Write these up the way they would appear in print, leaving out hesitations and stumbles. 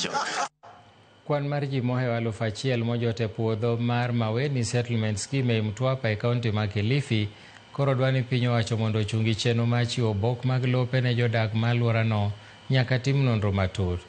Nation. Kwan mar ji mohewo 1000 mojot e puodho mar Maweni Settlement Scheme ei Mtwapa e kaunti ma Kilifi koro dwa ni piny owacho mondo ochungi chenro mar chiwo obok mag lope ne jodak ma alworano nyaka tim nonro matut.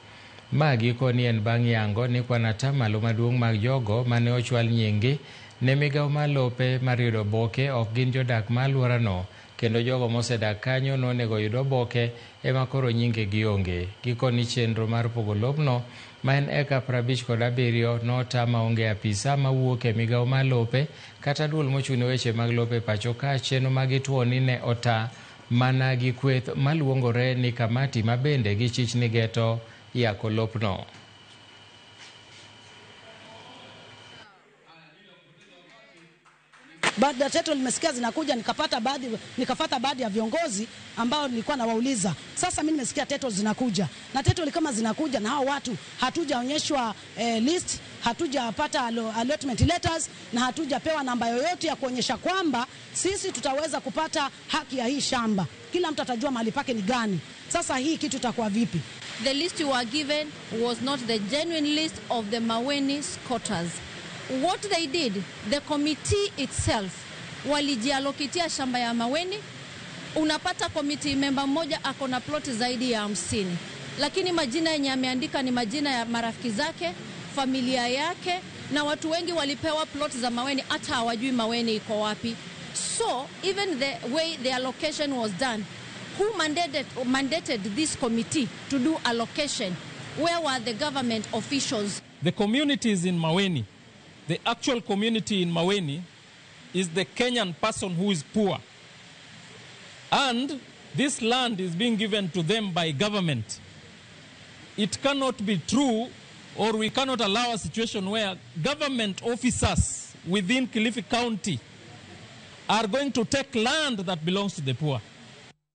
Ma gikoni en bang' yango ni kwan atamalo maduong' mag jogo mane ochwal nyinggi ne migawo mar lope mar yudo oboke ok gin jodak ma alworano kendo jogo mosedak kanyo nonego oyud oboke ema koro nyingegi onge. Gikoni chenro mar pogo lobno ma en eka 57 nota maonge apisa mawuok e migawo mar lope kata duol mochung' ne weche mag lope pacho ka chenro ma gituo ni ne ota mana gi kweth maluongore ni kamati ma bende gichich ni geto yako lopno. Baada ya title nimesikia zinakuja, nikapata baadhi ya viongozi ambao nilikuwa nawauliza. Sasa mimi nimesikia title zinakuja. Na title kama zinakuja na hao watu hatujaonyeshwa list, hatujapata allotment letters na hatujapewa namba yoyote ya kuonyesha kwamba sisi tutaweza kupata haki ya hii shamba. Kila mtu atajua mahali pake ni gani. Sasa hii kitu itakuwa vipi? The list you were given was not the genuine list of the Maweni squatters. What they did, the committee itself walijialokitia shamba ya Maweni. Unapata committee member mmoja ako na plot zaidi ya 50, lakini majina yenye ameandika ni majina ya marafiki zake, familia yake, na watu wengi walipewa plot za Maweni hata hawajui Maweni iko wapi. So even the way the allocation was done, who mandated this committee to do allocation? Where were the government officials? The communities in Maweni, the actual community in Maweni is the Kenyan person who is poor. And this land is being given to them by government. It cannot be true, or we cannot allow a situation where government officers within Kilifi County are going to take land that belongs to the poor.